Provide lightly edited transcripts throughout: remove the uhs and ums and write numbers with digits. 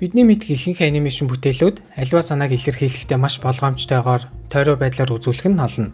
Бидний мэдэх ихэнх animation бүтээлүүд аливаа санааг илэрхийлэхдээ маш болгоомжтойгоор тойроо байдлаар үзүүлэх нь олно.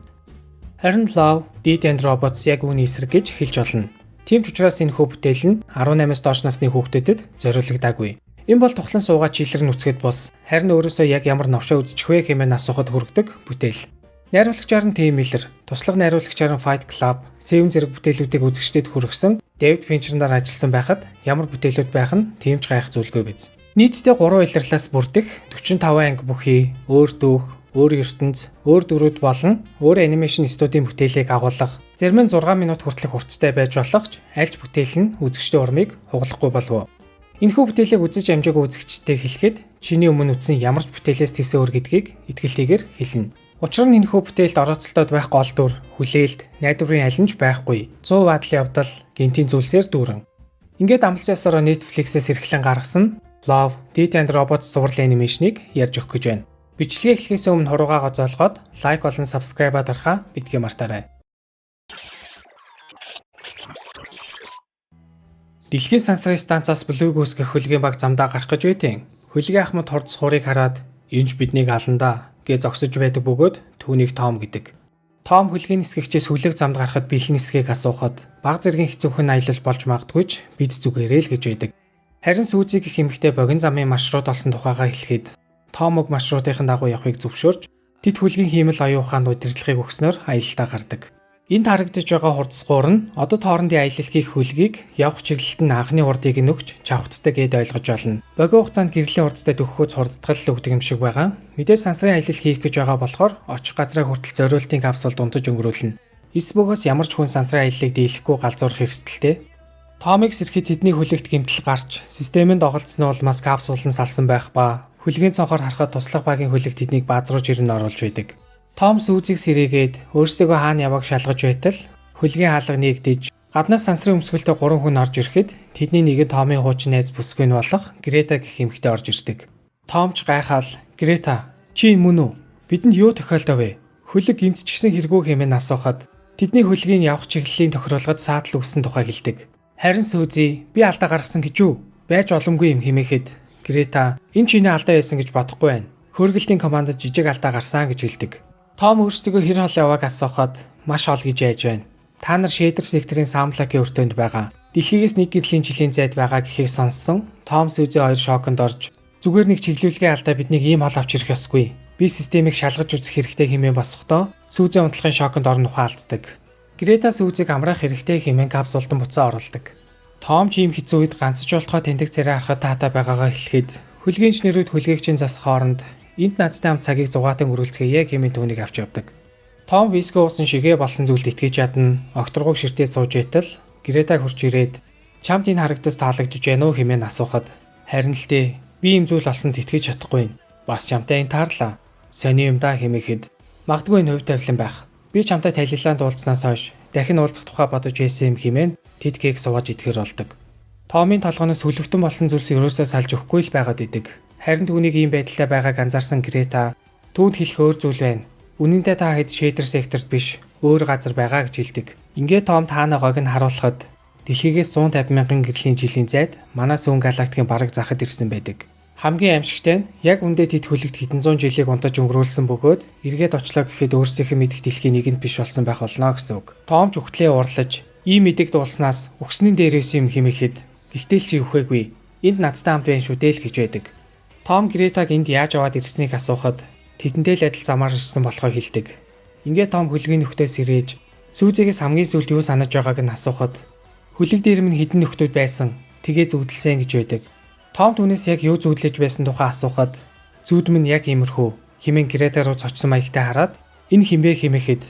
Харин Love, Death and Robots яг үүний эсрэг гэж хэлж болно. Тийм ч учраас энэхүү бүтээл нь 18-аас доош насны хүүхдүүдэд зориулагдаагүй. Энэ бол тухлан суугаад chill ээр нь үзэхэд бус, харин өөрөөсөө яг ямар новшоо үзчих вэ хэмээн асуухад хүргэдэг бүтээл. Найруулагчаар нь Tim Miller, туслах найруулагчаар нь Fight Club, Seven зэрэг бүтээлүүдийг үзэгчдэд хүргэсэн Дэвид Финчер нар ажилласан байхад ямар бүтээлүүд байх нь тийм ч гайх зүйлгүй биз. Нийтдээ 3 улирлаас бүрдэх 45 анги бүхий өөр түүх, өөр ертөнц, өөр дүрүүд болон өөр animation студийн бүтээлийг агуулах, зарим нь 6 минут хүртэлх хурцтай байж болох ч аль ч бүтээл нь үзэгчдийн урмыг хугалахгүй болов. Энэхүү бүтээлийг үзэж амжаагүй үзэгчдэд хэлэхэд чиний өмнө үзсэн ямар ч бүтээлээс тэсээ өөр гэдгийг итгэлтэйгээр хэлнэ. Учир нь энэхүү бүтээлд орооцолтод байх гол дүр, хүлээлт, найдварын аль нь ч байхгүй. 100 адал явдал, гэнэтийн зүйлсээр дүүрэн. Ингээд амлсан ёсороо Netflix-ээс эрхлэн гаргасан Love, Death and Robots цуврал animation ыг ярьж өгөх гэж байна. Бичлэгээ эхлэхээс өмнө хуруугаа гоцоолгоод like болон subscribe-аа дарахаа битгий мартаарай. Дэлхийн сансрын станцаас Blue Goose гэх хөлгийн баг замдаа гарах гэж байтын. Хөлгийн ахмад хурдас хуурыг хараад "Энж биднийг аландаа" гэж зогсож байдаг бөгөөд түүнийг Том гэдэг. Том хөлгийн нисгэгчээс хөлөг замд гарахад бэлэн нисгэхийг асуухад баг зэргийн хэцүүхэн аялал болж магадгүй ч бид зүгээрээ л гэж байдаг. Харин Сүүзи гэх эмэгтэй богино замын маршрут олсон тухайгаа хэлэхэд Том уг маршрутын дагуу явахыг зөвшөөрч тэд хөлгийн хиймэл оюун ухаанд удирдлагыг өгснөөр аялалдаа гардаг. Энд харагдаж байгаа хурдас гуур нь одод хоорондын аялал хийх хөлгийг явах чиглэлд нь анхны хурдыг нь өгч чавхацдаг гээд ойлгож болно. Богино хугацаанд гэрлийн хурдтай төгөхөөд хурдтгал л өгдөг юм шиг байгаа. Мэдээж сансрын аялал хийх гэж байгаа болохоор очих газраа хүртэл зориултын капсулд унтаж өнгөрүүлнэ. Эс бөгөөс ямар ч хүн сансрын аяллыг дийлэхгүй галзуурах эрсдэлтэй. Томыг сэрэхэд тэдний хөлөгт гэмтэл гарч системэнд оголдсны улмаас капсул нь салсан байх ба хөлгийн цонхоор харахад туслах багийн хөлөг тэднийг баазруулж ирэн оруулж байдаг. Том Сүүзийг сэрээгээд өөрсдөө хаана явааг шалгаж байтал хөлгийн хаалга нээгдэж гаднаас сансрын өмсгөлтэй 3 хүн орж ирэхэд тэдний нэг нь Томын хуучин найз бүсгүй нь болох Грета гэх эмэгтэй орж ирдэг. Том ч гайхаал "Грета, чи мөн үү? Бидэнд юу тохиолдов вэ? Хөлөг гэмтчихсэн хэрэгүү" хэмээн асуухад тэдний хөлгийн явах чиглэлийн тохируулгад саатал үүссэн тухай хэлдэг. Харин Сүүзи "Би алдаа гаргасан гэж юу? Байж боломгүй юм" хэмээхэд Грета "Энэ чиний алдаа байсан гэж бодохгүй байна. Хөөргэлтийн командад жижиг алдаа гарсан" гэж хэлдэг. Том өөрсдөө хэр хол явааг асуухад маш хол гэж айж байна. Та нар Шейдер секторын Самлакийн өртөөнд байгаа. Дэлхийгээс нэг гэрлийн жилийн зайд байгаа гэхийг сонссон Том Сүүзи хоёр шоконд орж зүгээр нэг чиглүүлгийн алдаа биднийг ийм хол авч ирэх ёсгүй. Би системийг шалгаж үзэх хэрэгтэй хэмээн босохдоо Сүүзи унтлахын шоконд орон ухаан алддаг. Грета Сүүзийг амраах хэрэгтэй хэмээн капсулд буцаа оруулдаг. Том ч ийм хэцүү үед ганцж болтгой тэндэг царай харахад таатай байгаагаа хэлэхэд хөлгийн инженерүүд хөлгийгчийн зас хооронд энд надтай хамт цагийг зугаатан өнгөрүүлцгээе хэмээн түүнийг авч явдаг. Том виски уусан шигээ болсон зүйлд итгэж ядна, огторгойг ширтээ сууж байтал Грета хурж ирээд "Чамд энэ харагдас таалагдж байна уу?" хэмээн асуухад "Харин л дээ, би ийм зүйл олсонд итгэж чадахгүй. Бас чамтай энэ таарлаа. Сони юм да" хэмээхэд "Магадгүй энэ хувь тавилан байх. Би чамтай талилаанд уулзсанаас хойш дахин уулзах тухай бодож байсан юм" хэмээн тэд кек суугаж идэхээр болдог. Томын толгоноос хүлэгтэн болсон зүйлс ерөөсөө салж өгөхгүй л байгаад идэг. Харин түүнийг ийм байдалтай байгааг анзаарсан Грета түүнд хэлэх өөр зүйл байна. Үнэндээ та хэд Шейдер секторт биш, өөр газар байгаа гэж хэлдэг. Ингээд Том таанагааг нь харуулхад дэлхийгээс 150 мянган гэрлийн жилийн зайд манай сүүн галактикийн бараг захад ирсэн байдаг. Хамгийн аимшигтай нь яг үндэ тэд хөлөгт хэдэн зуун жилийг унтаж өнгөрүүлсэн бөгөөд эргээд очлоо гэхэд өөрсдийнхээ мэдэх дэлхийн нэгэнд биш болсон байх болно гэсэн үг. Том ч үхтлээ уурлаж ийм мэдэг дуулснаас үхснийн дээрээс юм хэмээхэд тэгтэл чи үхээгүй. Энд надтай хамт байна шүү дээ л гэж байдаг. Том Гретаг энд яаж яваад ирснийг асуухад тэдэнтэй л адил замаар ирсэн болохоо хэлдэг. Ингээд Том хөлгийн нөхдөөс сэрээж Сүүзигээс хамгийн сүүлд юу санаж байгааг нь асуухад хөлөг дээр минь хэдэн нөхдүүд байсан. Тэгээ зүүдлсэн гэж байдаг. Том түүнээс яг юу зүүдлэж байсан тухай асуухад зүүд минь яг иймэрхүү хэмээн Грета руу цочсон маягтай хараад энэ хинбэ хэмээхэд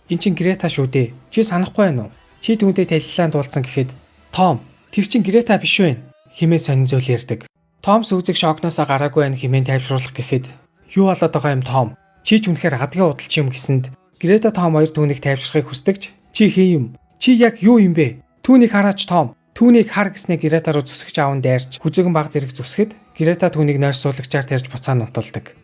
эн чин Грета шүү дээ. Чи санахгүй байна уу? Чи түүнтэй талилаанд уулзсан гэхэд Том тэр чин Грета биш вэ хэмээн сонин зүйл ярьдаг. Том Сүүзиг шокноосоо гараагүй байна хэмээн тайвшруулах гэхэд юу болоод байгаа юм Том? Чи ч үнэхээр адгийн удалч юм гэсэнд Грета Том хоёр түүнийг тайвшрахыг хүсдэгч чи хэн юм? Чи яг юу юм бэ? Түүнийг хараач Том. Түүнийг хар гэснээ Грета руу зүсгэж аавн дайрч хүзэгэн баг зэрэг зүсгэд Грета түүнийг нойрсуулагчаар тарьж буцаа нуталдаг.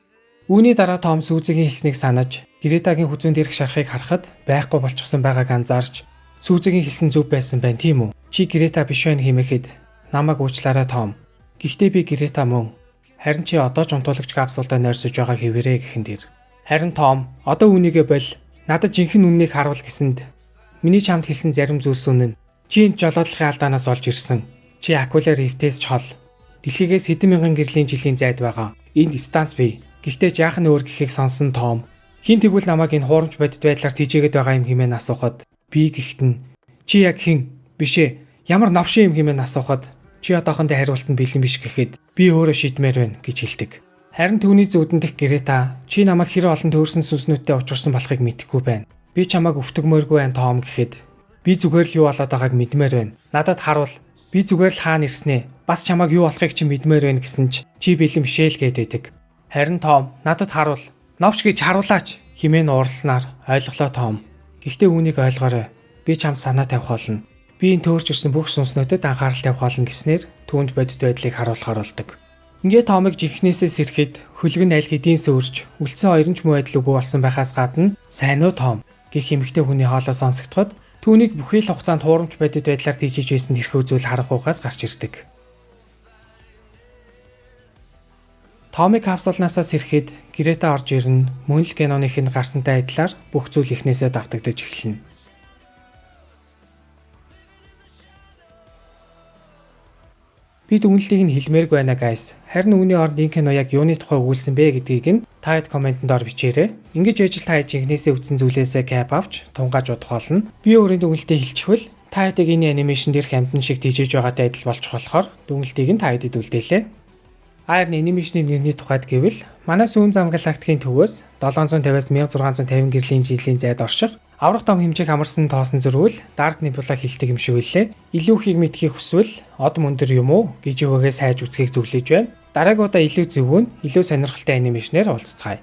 Үүний дараа Том Сүүзигийн хэлснийг санаж Гретагийн хүзүүн дээрх шарахыг харахад байхгүй болчихсон байгааг анзаарч Сүүзигийн хэлсэн зөв байсан байна тийм үү? Чи Грета биш байна хэмээхэд намайг уучлаарай Том. Гэхдээ би Грета мөн. Харин чи одоо ч унтуулагч капсулдаа нойрсож байгаа хэвээрээ гэхэн дээр. Харин Том одоо үүнийгээ боль. Надад жинхэнэ үннийг харуул гэсэнд миний чамд хэлсэн зарим зүйлс үнэн. Чи энд жолоодлохын алдаанаас олж ирсэн. Чи Акула Рифтээс ч хол. Дэлхийгээс хэдэн мянган гэрлийн жилийн зайд байгаа. Энд станц бий. Гэхдээ жаахан өөр гэхийг сонсон Том хэн тэгвэл намайг энэ хуурамч бодит байдлаар тийжээгээд байгаа юм хэмээн асуухад би гэхэд нь чи яг хэн биш ээ ямар новшин юм хэмээн асуухад чи одоохондоо хариулт нь бэлэн биш гэхэд би өөрөө шийдмээр байна гэж хэлдэг. Харин түүний зүүдэн дэх Грета чи намайг хэр олон төөрсөн сүнснүүдтэй учирсан болохыг мэдэхгүй байна. Би чамайг өвтгмөөргүй байна Том гэхэд би зүгээр л юу болоод байгааг мэдмээр байна. Надад харуул. Би зүгээр л хаана ирснээ. Бас чамайг юу болохыг чи мэдмээр байна гэсэн ч чи бэлэн бишээ л гээд байдаг. Харин Том надад харуул. Новш гэж харуулаач хэмээн уурласнаар ойлголоо Том. Гэхдээ үүнийг ойлгоорой. Би чамд санаа тавих болно. Би энэ төөрч ирсэн бүх сүнснүүдэд анхаарал тавих болно гэснээр түүнд бодит байдлыг харуулахаар болдог. Ингээд Томыг жинхнээсээ сэрэхэд хөлөг нь аль хэдийн сөөрч үлдсэн хоёр нь ч муу байдал үгүй болсон байхаас гадна сайн уу Том гэх эмэгтэй хүний хоолой сонсогдоход түүнийг бүхий л хугацаанд хуурамч бодит байдлаар тийжиж байсан тэрхүү зүйл харанхуйгаас гарч ирдэг. Томыг капсулнаасаа сэрэхэд Грета орж ирнэ. Мөн л киноных нь гарсантай адилаар бүх зүйл эхнээсээ давтагдаж эхэлнэ. Би дүгнэлтийг нь хэлмээргүй байна guys. Харин үүний оронд энэ кино яг юуны тухай өгүүлсэн бэ гэдгийг нь та хэд comment-энд ор бичээрэй. Ингэж ээж л та хэд жинхнээсээ үзсэн зүйлээсээ cap авч тунгааж бодох болно. Би өөрийн дүгнэлтээ хэлчихвэл та хэдийг энэ animation дээрх амьтан шиг тийжээж байгаатай адил болчих болохоор дүгнэлтийг нь та хэдэд үлдээлээ. Харин animation-ы нэрний тухайд гэвэл манай сүүн зам галактикийн төвөөс 750-аас 1650 гэрлийн жилийн зайд орших аврах том хэмжээг хамарсан тоосон зөрвөл Dark Nebula хилдэг юм шиг үлээ. Илүү ихийг мэдхийг хүсвэл од мөндөр юм уу гэж үгээгээ сайж үзхийг зөвлөж байна. Дараагийн удаа илүү зөвүүн, илүү сонирхолтой animation-ээр уулзцгаая.